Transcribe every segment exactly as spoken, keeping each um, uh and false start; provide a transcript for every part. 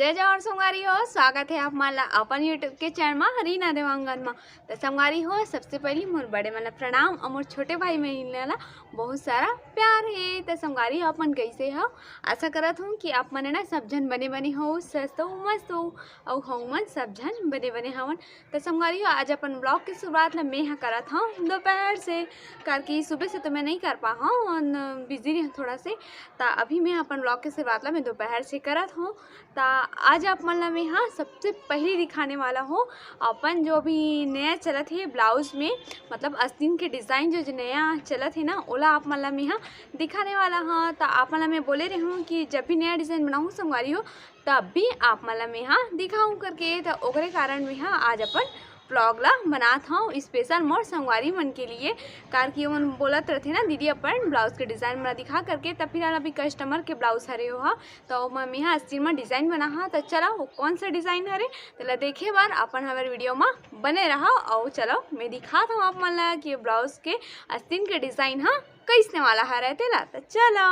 जय जोहार संगवारी हो, स्वागत हे आप मन ला अपन YouTube के चैनल मा रीना देवांगन मा। त संगवारी हो, सबसे पहली मोर बड़े मन ला प्रणाम अउ मोर छोटे भाई बहिन ला बहुत सारा प्यार हे। त संगवारी हो, अपन कैसे हो? आशा करत हूँ कि आप मन ना सब झन बने बने हो, स्वस्थ हो, मस्त हो, अउ हम मन सब झन बने बने हवन। त संगवारी हो, आज अपन vlog के शुरुआत ला मैं ह करत हूँ दोपहर से, करके सुबह से तो मैं नहीं कर पा हूँ, बिजी रही थोड़ा से। त अभी मैं अपन vlog के शुरुआत ला मैं दोपहर से करत हूँ। त आज आप मन ला मैं ह सबसे पहली दिखाने वाला हूँ अपन जो भी नया चलत हे ब्लाउज में, मतलब अस्तीन के डिजाइन जो, जो नया चलत हे ना, ओला आप मन ला मैं ह दिखाने वाला हूँ। त आप मन ला मैं बोले रही हूँ कि जब भी नया डिजाइन बनाऊँ संगवारी हो, तब भी आप मन ला मैं ह दिखाऊँ करके। त ओकरे कारण मैं ह आज अपन vlog ला बनात हूँ special मोर संगवारी मन के लिए, कार कि ओमन बोलत रथे ना, "दीदी अपन ब्लाउज के डिजाइन मन ला दिखा" करके। त फिलहाल अभी कस्टमर के ब्लाउज हरे हो हा, त ओमा मैं ह अस्तीन म डिजाइन बना हा। त चलो, वो कौन सा डिजाइन हरे, तेला देखे बर अपन हमर वीडियो म बने रहा। अउ चलो, मैं दिखात हूँ आप मन ला कि ब्लाउज के अस्तीन के डिजाइन ह कैसने वाला हरे तेला। त चलो,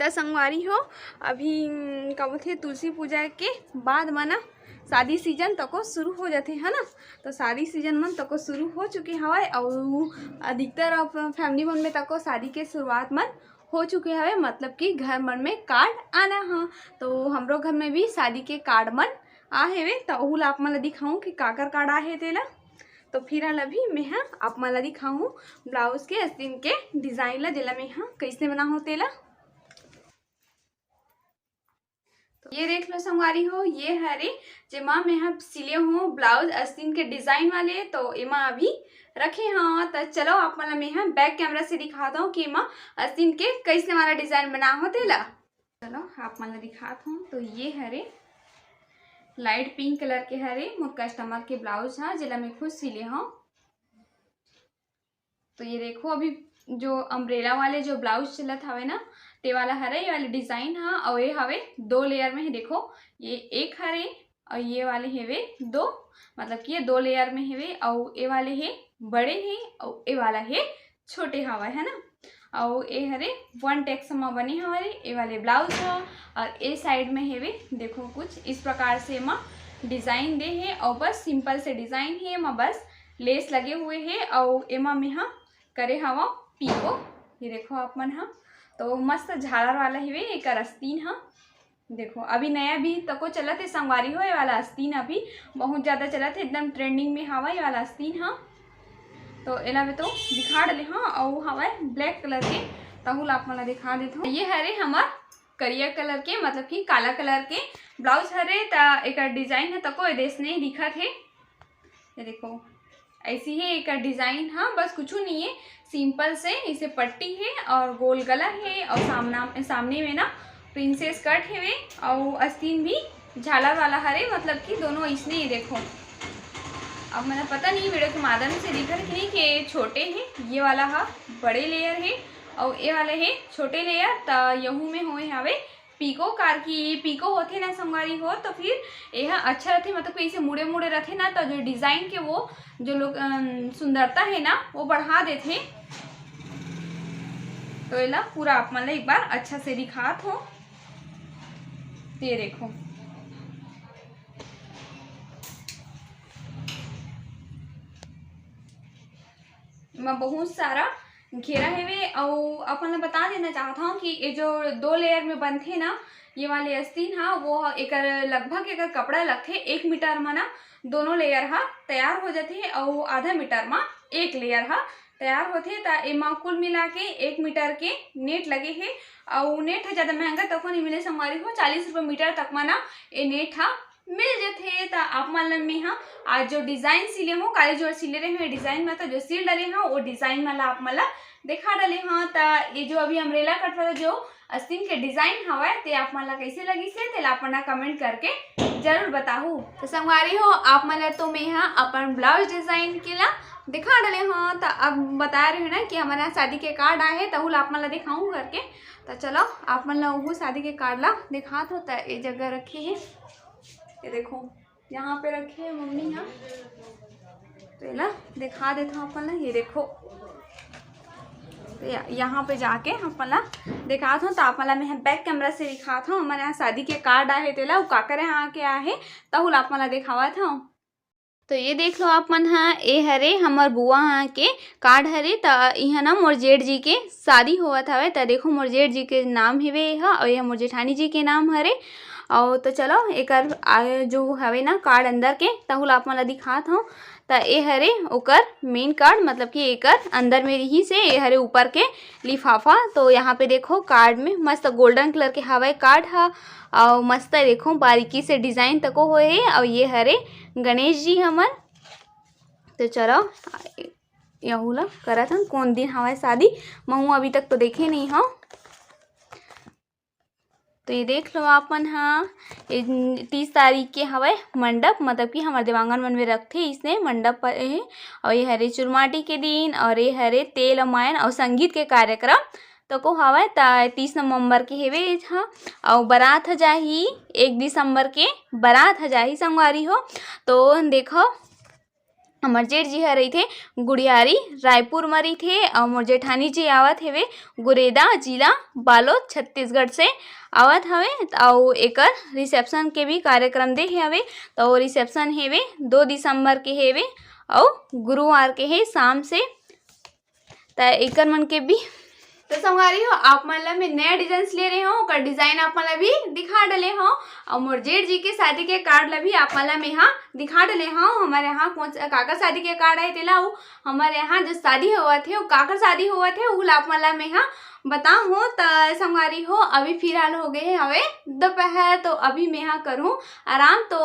त संगवारी हो, अभी, उम, का बोलथे, तुलसी पूजा के बाद म ना शादी सीजन तको शुरू हो जाथे, है ना? तो शादी सीजन मन तको शुरू हो चुके हवय, अउ अधिकतर अब फैमिली मन में तको शादी के शुरुआत मन हो चुके हवय, मतलब कि घर मन में कार्ड आना ह। तो हमरो घर में भी शादी के कार्ड मन आ हेवे, त ओहू ला आप मन ला दिखाऊं कि काकर कार्ड आ हे तेला। तो फिलहाल अभी मैं ह आप मन ला दिखाऊं ब्लाउज के अस्तीन के डिजाइन ला, जेला मैं ह कैसे बना हो तेला। तो ये देख लो संगवारी हो, ये हरे जेमा मैं ह सिले हूँ ब्लाउज अस्तीन के डिजाइन वाले, तो एमा अभी रखे हव। त चलो आप मन ला मैं ह बैक कैमरा से दिखात हूँ कि एमा अस्तीन के कैसने वाला डिजाइन बना हो तेला। चलो आप मन ला दिखात हूँ। तो ये हरे लाइट पिंक कलर के हरे मोर कस्टमर के ब्लाउज ह, जेला मैं खुद सिले हव। तो ये देखो, अभी जो अम्ब्रेला वाले जो ब्लाउज चलत हवे ना, ते वाला हरे ये वाले डिजाइन ह। अउ ये हवे दो लेयर में, देखो, ये एक हरे अउ ये वाले हेवे दो, मतलब कि ये दो लेयर में हेवे। अउ ये वाले हे बड़े हे अउ ये वाला हे छोटे हवय, है ना। अउ ये हरे वन टेक्स म बने हवय ये वाले ब्लाउज ह। अउ ये साइड में हेवे, देखो, कुछ इस प्रकार से एमा डिजाइन दे हे अउ बस सिंपल से डिजाइन हे, एमा बस लेस लगे हुए हे। अउ एमा मेहा करे हवा पीको, ये देखो आप मन ह, तो मस्त झालर वाला हेवे एकर अस्तीन ह। देखो, अभी नया भी तको चलत हे संगवारी हो, ये वाला अस्तीन अभी बहुत ज्यादा चलत हे, एकदम ट्रेंडिंग में हवा ये वाला अस्तीन ह। तो एला मैं तो दिखा डले हव, अउ हवय ब्लैक कलर के, तहू ला आप मन ला दिखा देत हव। ये हरे हमर करिया कलर के, मतलब कि काला कलर के ब्लाउज हरे, त एकर डिजाइन ह तको ए देश नहीं दिखत हे। ये देखो, ऐसी ही एक डिजाइन ह, बस कुछ नहीं है, सिंपल से इसे पट्टी है और गोल गला है और सामना, सामने में ना प्रिंसेस कट हेवे और अस्तीन भी झालर वाला हरे, मतलब कि दोनों इसने ही देखो। अब मैंने पता नहीं वीडियो के माध्यम से दिखत कि नहीं कि ये छोटे हैं, ये वाला हा बड़े लेयर है और ये वाले है छोटे लेयर। त यहू में होए हवे पीको, कार की पीको होथे ना संगवारी हो, तो फिर यह अच्छा रहथे, मतलब कि इसे मुड़े मुड़े रहथे ना, तो जो डिजाइन के वो जो लोग, अम, सुंदरता है ना, वो बढ़ा देथे। तो एला पूरा आप मन ला एक बार अच्छा से दिखात हो, ये देखो। एमा बहुत सारा घेरा हेवे। अउ अपन ला बता देना चाहत हव कि ये जो दो लेयर में बनथे ना, ये वाले अस्तीन हा, वो ह-, एकर लगभग एकर कपड़ा लगथे एक मीटर म ना, दोनों लेयर हा तैयार हो जाथे। अउ आधा मीटर म एक लेयर हा तैयार होथे। त एमा कुल मिला के एक मीटर के नेट लगे हे। अउ नेट ह ज्यादा महंगा तको नहीं मिले संगवारी हो, चालीस रुपये मीटर तक म ना ये नेट हा मिल जथे। त आप मन ल मेहा आज जो डिजाइन सिले हो, काली जो सिले रहे हो, डिजाइन मतलब जो सिल डले हो, वो डिजाइन मन ला आप मन ला दिखा डले हो। त ये जो अभी अम्ब्रेला कट वाला जो अस्तीन के डिजाइन हवय, ते आप मन ला कैसे लगिस हे, तेला आप मन ला कमेंट करके जरूर बताहू। तो संगवारी हो, आप मन ला तो मेहा अपन ब्लाउज डिजाइन के ला दिखा डले हो। त अब बता रहे हो ना कि हमर यहाँ शादी के कार्ड आए हे, तहू ला आप मन ला दिखाऊं करके। त चलो, आप मन ला वो शादी के कार्ड ला दिखात हो। त ये जगह रखे हे, ये देखो, यहाँ पे रखे है मम्मी यहाँ, तो एला दिखा देता हूँ अपन ला। ये देखो, तो या-, यहाँ पे जाके आप मन ला दिखात हूँ। तो आप मन ला मैं बैक कैमरा से दिखात हूँ, हमर यहाँ शादी के कार्ड आहे, तेला उ काकर यहाँ आके आहे, तहु ला आप मन ला दिखावत हूँ। तो ये देख लो आप मन हा, ए हरे हमर बुआ हा के कार्ड हरे। त इहा ना मोर जेठ जी के शादी होवत हवे। त देखो, मोर जेठ जी के नाम हवे एहा, अउ ये मोर जेठानी जी के नाम हरे। अउ तो चलो, एकर आ, जो हवे ना कार्ड अंदर के, तहु ला आप मन ला दिखात हूँ। त ए हरे ओकर मेन कार्ड, मतलब कि एकर अंदर में रही से, ए हरे ऊपर के लिफाफा। तो यहाँ पे देखो, कार्ड में मस्त गोल्डन कलर के हवय कार्ड हा, अउ मस्त देखो, बारीकी से डिजाइन तको होए हे। अउ ये हरे गणेश जी हमर। तो चलो, यहू ला करत हन। कौन दिन हवय शादी, महू अभी तक तो देखे नहीं हूँ। तो ये देख लो आप मन हा, ये तीस तारीख के हवय मंडप, मतलब कि हमर देवांगन मन में रखथे इसने मंडप पर हे। और ये हरे चुरमाटी के दिन, और ये हरे तेल अउ मायन और संगीत के कार्यक्रम तको हवय। त तीस नवंबर के हेवे एज हा, अउ बारात ह जाही एक दिसंबर के, बारात ह जाही संगवारी हो। तो देखो, हमर जेठ जी ह रहिथे गुड़ियारी, रायपुर म रहिथे, अउ मोर जेठानी जी आवत हेवे गुरेदा, जिला बालोद, छत्तीसगढ़ से आवत हवे। अउ एकर रिसेप्शन के भी कार्यक्रम दे हवे, तो रिसेप्शन हेवे दो दिसंबर के हेवे, अउ गुरुवार के हे शाम से। त एकर मन के भी, तो संगवारी हो, आप मन ला मैं नया डिजाइन ले रहे हूँ, ओकर डिजाइन आप मन ला भी दिखा डले हूँ। और मोर जेठ जी के शादी के कार्ड ला भी आप मन ला मैं हा दिखा डले हूँ। हमारे यहाँ कौन सा, काकर शादी के कार्ड है तेला, वो हमारे यहाँ जो शादी होवत हे, वो काकर शादी होवत हे, वो ला आप मन ला मैं हा बताहूँ। त संगवारी हो, अभी फिलहाल हो गए हवे दोपहर, तो अभी मैं हा करूँ आराम। तो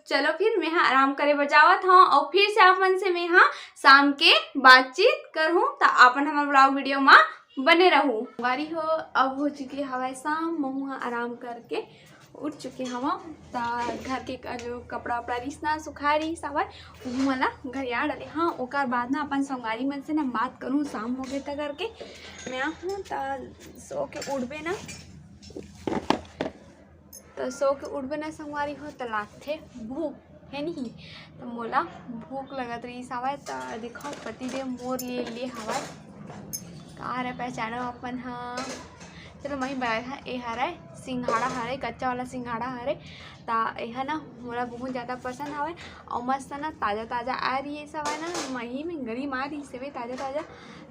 चलो फिर मैं हा आराम करे बर जावत हूँ, और फिर से आप मन से मैं हा शाम के बातचीत करहूँ। त आपन हमर ब्लॉग वीडियो मा बने रहू। संगवारी हो, अब हो चुके हवय शाम, महू हा आराम करके उठ चुके हवं। त घर के क-, जो कपड़ा उपड़ा रिहिस ना, सुखाय रिहिस हवय, उहू मन ला गरिया डले। हाँ, ओकर बाद ना अपन संगवारी मन से ना बात करूँ, शाम हो गए त करके मैं आहूँ। त सो के उठबे ना, त सो के उठबे ना संगवारी हो, त लागथे भूख, है नहीं? त मोला भूख लगत रहिस हवय, त देखो, पतिदेव मोर लिए ले हवय। का हरे, पहचानो अपन हा? चलो, मही बनाए हा, ए हरे सिंघाड़ा हरे, कच्चा वाला सिंघाड़ा हरे। त एहा ना मोला बहुत ज़्यादा पसंद हवय, और मस्त ना ताज़ा ताज़ा आय रहिस हवय ना, मही में गरी मार रहिस हवय ताज़ा ताज़ा।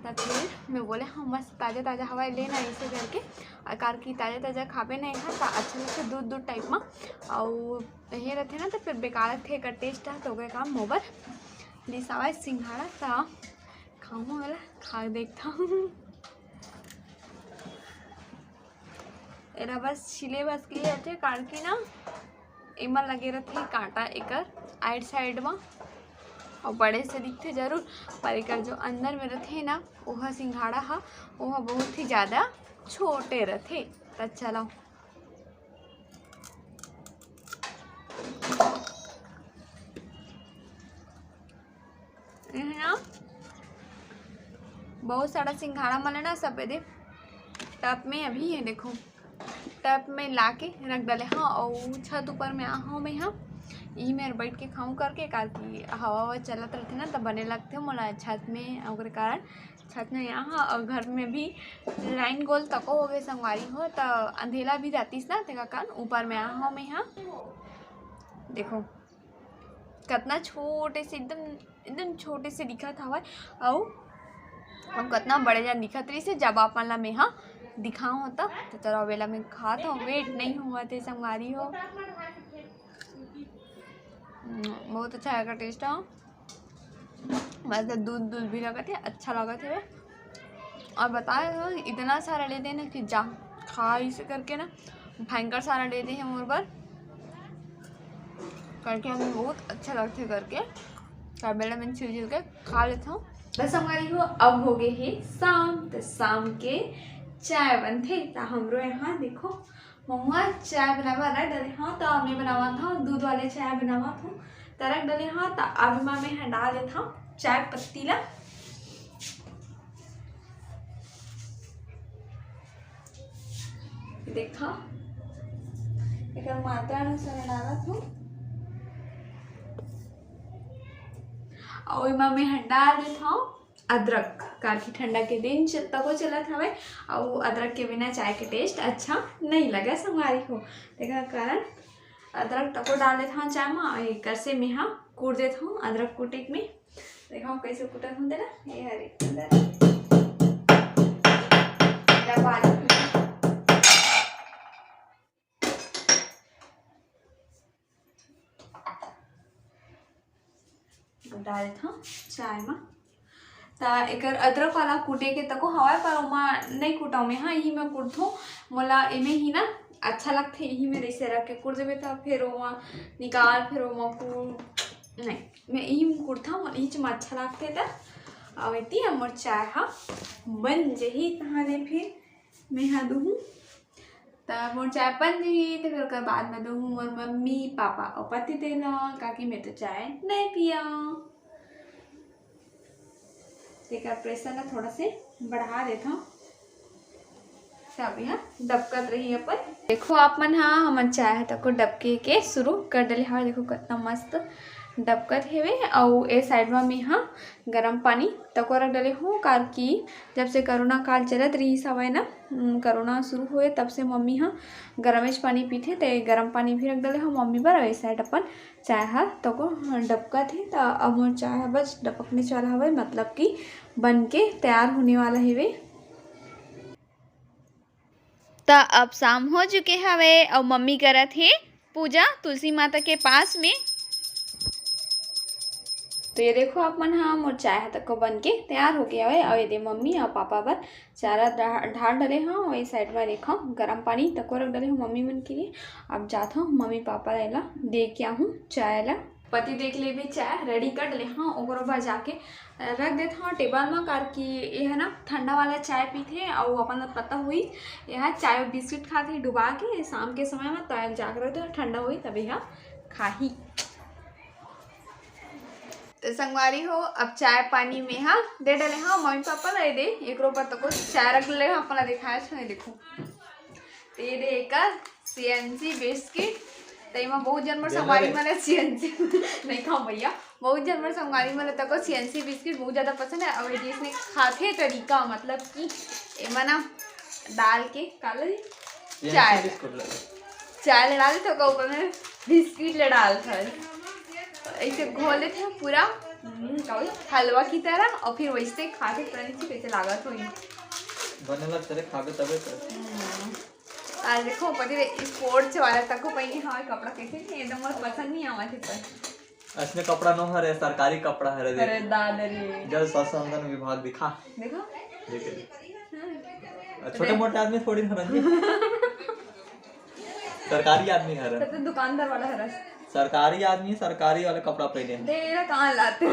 त फिर मैं बोले, हाँ, मस्त ताज़ा ताज़ा हवय, लेना ऐसे करके। अ, कार की ताज़ा ताज़ा खाबे ना एहा, त अच्छा लगथे दूध दूध टाइप म। अउ हे रथे ना, त फिर बेकार लगथे एकर टेस्ट ह, त ओकरे काम मोबर लिसावय सिंघाड़ा, त खाहूँ वाला खा देखता हूँ। एला बस छिले बस के लिए रथे, कार की ना एमा लगे रथे कांटा एकर आइड साइड म, अउ बड़े से दिखथे जरूर, पर एकर जो अंदर में रथे ना, ओहा सिंघाड़ा हा, ओहा बहुत ही ज़्यादा छोटे रथे। त चलो, एह ना बहुत सारा सिंघाड़ा मन ना सफेदे टब में अभी हे, देखो, टब में लाके रख डले हव, अउ छत ऊपर में आहव मैं हा, इही मेर बैठ के खाऊं करके, कार की हवा ववा चलत रथे ना, त बने लगथे मोला छत में, ओकरे कारण छत में आहव। अउ घर में भी लाइन गोल तको हो गए संगवारी हो, त अंधेला भी जातिस ना, तेकर कारण ऊपर में आहव मैं हा। देखो, कतना छोटे से, एकदम, एकदम छोटे से दिखत हवय, अउ, अउ कतना बड़े जान दिखत रहिस हे, जब आप मन ला मैं हा दिखाऊं तब। त चलो, अबेला मैं खात हूँ, वेट नहीं हुआ थे संगवारी हो। हम्म, बहुत अच्छा है टेस्ट हा। मस्त दूध दूध भी लगत हे, अच्छा लगत हे। और बताए हो, इतना सारा ले देना कि जा खा, इसे करके ना भयंकर सारा ले दे हे मोर बर, करके हमें बहुत अच्छा लगथे करके, का बेला मैं छिल छिल के खा लेत हूँ। बस संगवारी हो, अब हो गए हे शाम, त शाम के चाय बनथे। त हमरो यहाँ देखो, महुआ चाय बनावा रख डले हव, त मैं बनावत हव दूध वाले चाय बनावत हूँ। त रख डले हव, त अब एमा मैं हा डाल देत हव चाय पत्ती ला। देखा, एकर मात्रा अनुसार डालत हूँ। अउ एमा मैं हा डाल देत हव अदरक। काकि ठंडा के दिन च-, तको चलत हवय, अउ अदरक के बिना चाय के taste अच्छा नहीं लगे संगवारी हो। तेकर कारण अदरक तको डाल देथन चाय म, अउ एकर से मेहा कूट देथन अदरक कूटे में। देखो कैसे कूटत हूँ तेला, ये हरे अंदर। एला बारीक में डाल देथन चाय म। त एकर अदरक वाला कूटे के तको हवय, पर ओमा नइ कूटव मैं, हाँ, इही में कूटथों। मोला एमे ही ना अच्छा लगथे, इही में जैसे रख के कूट देबे, त फिर ओमा निकाल, फिर ओमा कूट, नहीं, मैं इही में कूटथों, मोला इहीच में अच्छा लगथे। त अउ एती अब मोर चाय ह बन जही, तहाने फिर मैं हा दूहूँ। त मोर चाय बन जही, त फिर ओकर बाद में दूहूँ मोर मम्मी, पापा अउ पति तेला, काकि मैं तो चाय नहीं पिया। तेकर pressure ला थोड़ा से बढ़ा देथव, तब यहाँ डबकत रही अपन। देखो आप मन हा, हमर चाय ह तको डबके के शुरू कर डले हवय। देखो कितना मस्त डबकत हेवे। अउ ए side में मैं हा गरम पानी तको रख डले हूँ, काकि जब से कोरोना काल चलत रहिस हवय ना, उम, कोरोना शुरू होए तब से मम्मी हा गरमेच पानी पीथे, ते गरम पानी भी रख डले हूँ मम्मी बर। अउ ए side अपन चाय हा तको डबकत हे, त अब मोर चाय हा बस डबकने वाला हवय, मतलब कि बन के तैयार होने वाला हेवे। त अब शाम हो चुके हवे अउ मम्मी करत हे पूजा तुलसी माता के पास में। तो ये देखो आप मन हा, मोर चाय ह तको बन के तैयार हो गया हवे। अउ ये दे मम्मी अउ पापा बर चारा ढा-, ढाल डले हव। अउ ये side में देखो गरम पानी तको रख डले हव मम्मी मन के लिए। अब जात हव मम्मी पापा ला एला दे के आहूँ चाय ला। पति देख ले भी चाय ready कर डले हव, ओकरो बर जाके रख देत हव table म, काकि ये ह ना ठंडा वाला चाय पीथे अउ अपन ल पता होही, ये ह चाय अउ बिस्किट खाथे डुबा के शाम के समय म, त जाके रख दे, ठंडा होही तब ये ह खाही। तो संगवारी हो, अब चाय पानी में हा दे डले हव मम्मी पापा ला, ये दे एकरो बर तको चाय रख ले हव, अपन ला दिखाए छो, ये देखो। तो ये दे एकर C N C बिस्किट। तो एमा बहुत जन मोर संगवारी मन ल C N C नहीं खाओ भैया, बहुत जन मोर संगवारी मन ल तको C N C बिस्किट बहुत ज्यादा पसंद है। अउ ये जिसने खाथे तरीका, मतलब कि एमा ना डाल के काला जी? चाय। बिस्कुट लगा। चाय ले डाल तो ऊपर में बिस्किट ले डाल था। ऐसे घोल देथे पूरा, हम्म, का बोले, हलवा की तरह, अउ फिर वैसे खाथे, पता नहीं कैसे लागत होही। बने लग तेरे खाबे तबे तो। हम्म। आज देखो, पति रे, sports वाला तको पहिने हवय कपड़ा, कैसे नहीं, एकदम मोर पसंद नहीं आवा थे पर। असने कपड़ा नो हरे, सरकारी कपड़ा हरे, देख। अरे दादा रे। जल संसाधन विभाग दिखा। देखो। देख ले। हाँ। छोटे मोटे आदमी थोड़ी हरन जी। सरकारी आदमी हरन। तो दुकानदार वाला हरस। सरकारी आदमी सरकारी वाला कपड़ा पहिने। दे, ये कहाँ लाते हो?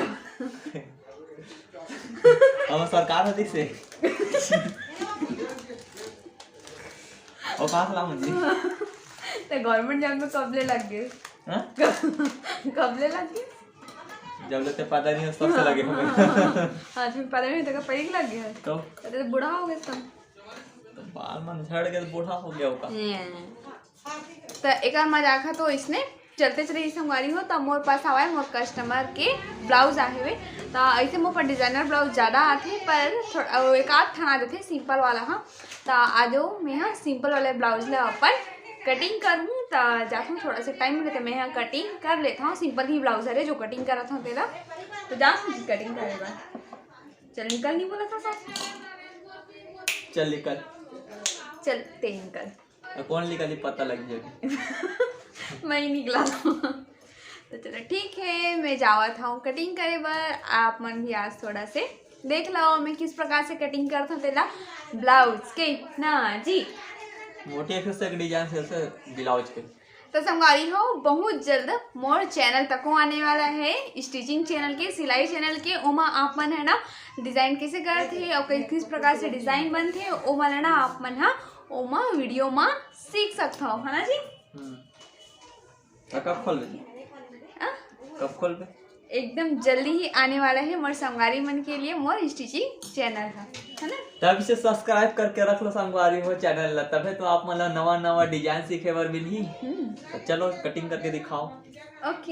हम सरकार होती से। और कहाँ से लाऊं जी? ते government job में कब ले लग गए? हाँ? कब ले लग गए? जब ले ते पता नहीं हो, तब से लगे हमें। हाँ, तुम्हें पता नहीं था, पहले लग गया है। तो? अरे, तो बूढ़ा हो गया तब। तो बाल मन झड़ गए, तो बूढ़ा हो गया होगा। हम्म। त एकर मजाक ह तो इसने चलते चले संगवारी हो। त मोर पास आवा है मोर customer के blouse आहे हुए। त ऐसे मोर पर designer blouse ज़्यादा आथे, पर थोड़ा, अ, एक आध ठन आ जाथे simple वाला ह। त आजो मैं ह simple वाले blouse ला अपन cutting करहूँ। त जाथों, थोड़ा सा time मिले त मैं ह cutting कर लेता हूँ। Simple ही blouse हरे जो cutting करत हूँ तेला। त जाथों जी cutting करे बर। चल निकल, नहीं बोला था सास। चल निकल। चल ते निकल। तो कौन निकली पता लग जाएगी। मैं ही निकला था। तो चलो ठीक है, मैं जावत हूँ cutting करे बर। आप मन भी आज थोड़ा से देख लो मैं किस प्रकार से cutting करत हूँ तेला blouse के ना जी। मोटी एक से design से, से blouse के। तो संगवारी हो, बहुत जल्द मोर channel तको आने वाला है, stitching channel के, सिलाई channel के। ओमा आप मन है ना design कैसे करत हे और किस, किस प्रकार से design बनथे, ओमा ला ना आप मन हा ओमा video मा सीख सकत हो, है ना जी? हम्म। तो कब खोलबे? हाँ? कब खोलबे? एकदम जल्दी ही आने वाला है मोर संगवारी मन के लिए मोर stitching channel हा, है ना? तब से subscribe करके रख लो संगवारी हो channel ला, तबे तो आप मन ला नवा नवा design सीखे बर मिलही। हम्म। तो चलो cutting करके दिखाओ। OK,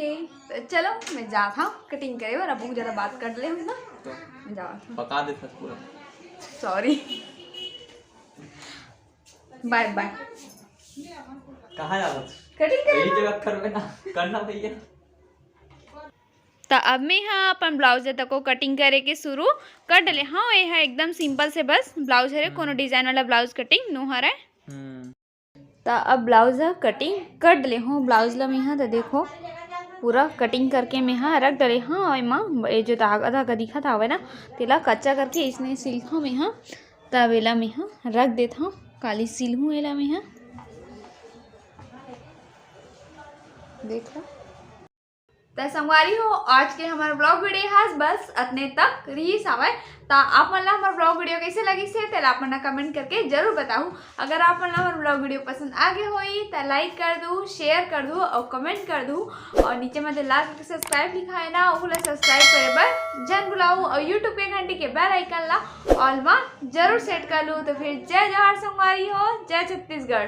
तो चलो मैं जात हूँ cutting करे बर, अब बहुत ज़्यादा बात कर ले हूँ ना। तो जाओ। पका देथस पूरा। सॉरी। बाय बाय। कहाँ जावत? कटिंग करे यही ना। जगह करबे ना, करना भैया। त अब मैं हा अपन ब्लाउज तको कटिंग करे के शुरू कर डले। हाँ, ये हा एकदम सिंपल से बस ब्लाउज हरे, कोनो डिजाइन वाला ब्लाउज कटिंग नो हरे। हम्म। त अब ब्लाउज ह कटिंग कर डले हूँ। ब्लाउज ला मैं हा त देखो पूरा कटिंग करके मैं हा रख डले। हाँ, एमा ये जो धागा धागा दिखत हावय ना, तेला कच्चा करके इसने सिलहूँ मैं हा। त अब एला मैं हा रख देत हूँ, काली सिलहूँ एला मैं हा। देख लो। त संगवारी हो, आज के हमर ब्लॉग वीडियो हा बस अतने तक रिहिस हावय। त आप मन ला हमर ब्लॉग वीडियो कैसे लगिस हे, तेला आप मन कमेंट करके जरूर बताहू। अगर आप मन ला हमर ब्लॉग वीडियो पसंद आ गे होही, त लाइक कर दू, शेयर कर दू और कमेंट कर दू। और नीचे में जो लाल कलर के सब्सक्राइब लिखा है ना, ओहू ला सब्सक्राइब करे बर झन भुलाहू। और यूट्यूब के घंटी के बेल आइकन ला ऑल मा जरूर सेट कर लू। तो फिर जय जोहार संगवारी हो, जय छत्तीसगढ़।